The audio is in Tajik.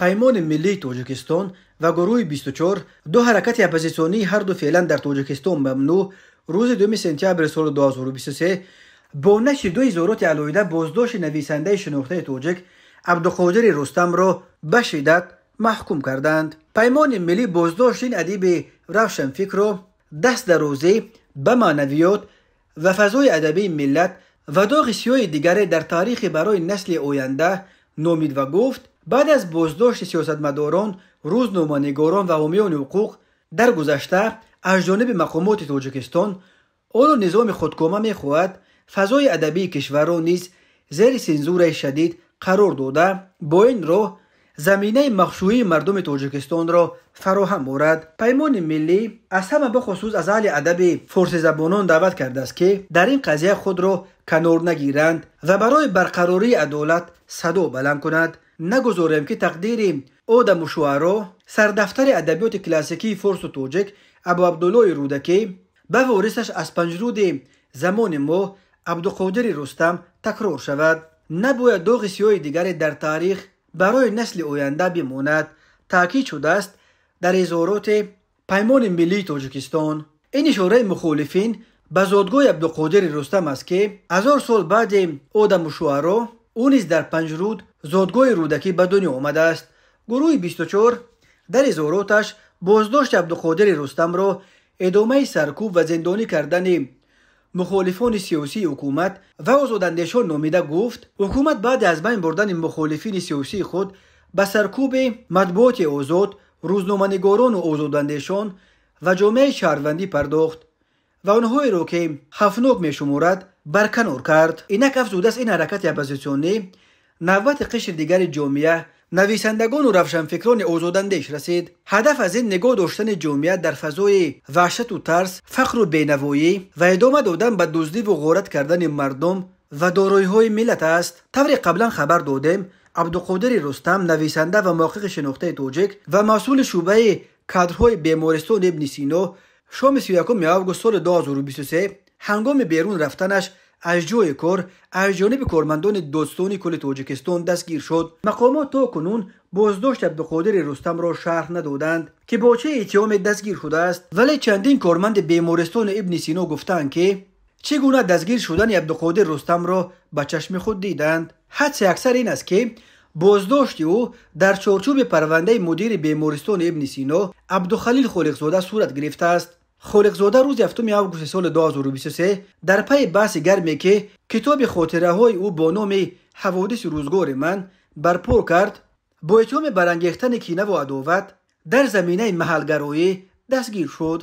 Паймони миллии Тоҷикистон ва гурӯҳи 24, ду ҳаракати оппозитсионии ҳарду феълан дар Тоҷикистон мамнӯъ, рӯзи 2 сентябри соли 2023 бо нашри ду изҳороти алоҳида боздошти нависандаи шинохтаи тоҷик Абдуқодири Рустамро ба шиддат маҳкум карданд. Паймони миллӣ боздошти ин адиби равшанфикрро дастдарозӣ ба маънавиёт ва фазои адабии миллат ва доғи сиёҳи дигаре дар таърихи барои насли оянда номид ва гуфт: баъд аз боздошти сиёсатмадорон, рӯзноманигорон ва ҳомиёни ҳуқуқ дар гузашта аз ҷониби мақомоти Тоҷикистон, ҳоло низоми худкома мехоҳад фазои адабии кишварро низ зери сензураи шадид қарор дода, бо ин роҳ заминаи мағшӯии мардуми Тоҷикистонро фароҳам орад. Паймони миллӣ аз ҳама, бахусус аз аҳли адаби форсизабонон даъват кардааст, ки дар ин қазия худро канор нагиранд ва барои барқарории адолат садо баланд кунад. Нагузорем, ки тақдири Одаму шуаро, сардафтари адабиёти классикии форсу тоҷик Абу Абдуллои Рӯдакӣ ба ворисаш аз Панҷруди замони мо Абдуқодири Рустам такрор шавад. Набояд доғи сиёҳи дигаре дар таърих барои насли оянда бимонад, таъкид шудааст дар изҳороти Паймони миллии Тоҷикистон. Ин ишораи мухолифин ба зодгоҳи Абдуқодири Рустам аст, ки ҳазор сол баъди Одаму шуаро ӯ низ дар Панҷруд, зодгоҳи Рӯдакӣ, ба дунё омадааст. Гурӯҳи 24 дар изҳороташ боздошти Абдуқодири Рустамро идомаи саркӯб ва зиндонӣ кардани мухолифони сиёсии ҳукумат ва озодандешон номида гуфт: ҳукумат баъди аз байн бурдани мухолифини сиёсии худ ба саркӯби матбуоти озод, рӯзноманигорону озодандешон ва ҷомеаи шаҳрвандӣ пардохт ва онҳоеро, ки хавфнок мешуморад, барканор кард. Инак, афзудааст ин ҳаракати оппозитсионӣ, навбати қишри дигари ҷомеа, нависандагону равшанфикрони озодандеш расид. Ҳадаф аз ин нигоҳ доштани ҷомеа дар фазои ваҳшату тарс, фақру бенавоӣ ва идома додан ба дуздиву ғорат кардани мардум ва дороиҳои миллат аст. Тавре қаблан хабар додем, Абдуқодири Рустам, нависанда ва муҳаққиқи шинохтаи тоҷик ва масъули шӯъбаи кадрҳои бемористони Ибни Сино, шоми 31 август соли 2023 ҳангоми берун рафтанаш аз ҷойи кор аз ҷониби кормандони Додситони кулли Тоҷикистон дастгир шуд. Мақомот то кунун боздошти Абдуқодири Рустамро шарҳ надоданд, ки бо чӣ иттиҳоме дастгир шудааст, вале чандин корманди бемористони Ибни Сино гуфтаанд, ки чӣ гуна дастгир шудани Абдуқодир Рустамро ба чашми худ диданд. Ҳадси аксар ин аст, ки боздошти ӯ дар чорчӯби парвандаи мудири бемористони Ибни Сино Абдухалил Холиқзода сурат гирифтааст. Холиқзода рӯзи 7 августи соли 2023 дар пайи баҳси гарме, ки китоби хотираҳои ӯ бо номи «Ҳаводиси рӯзгори ман» барпо кард, бо иттиҳоми барангехтани кинаву адоват дар заминаи маҳалгароӣ дастгир шуд.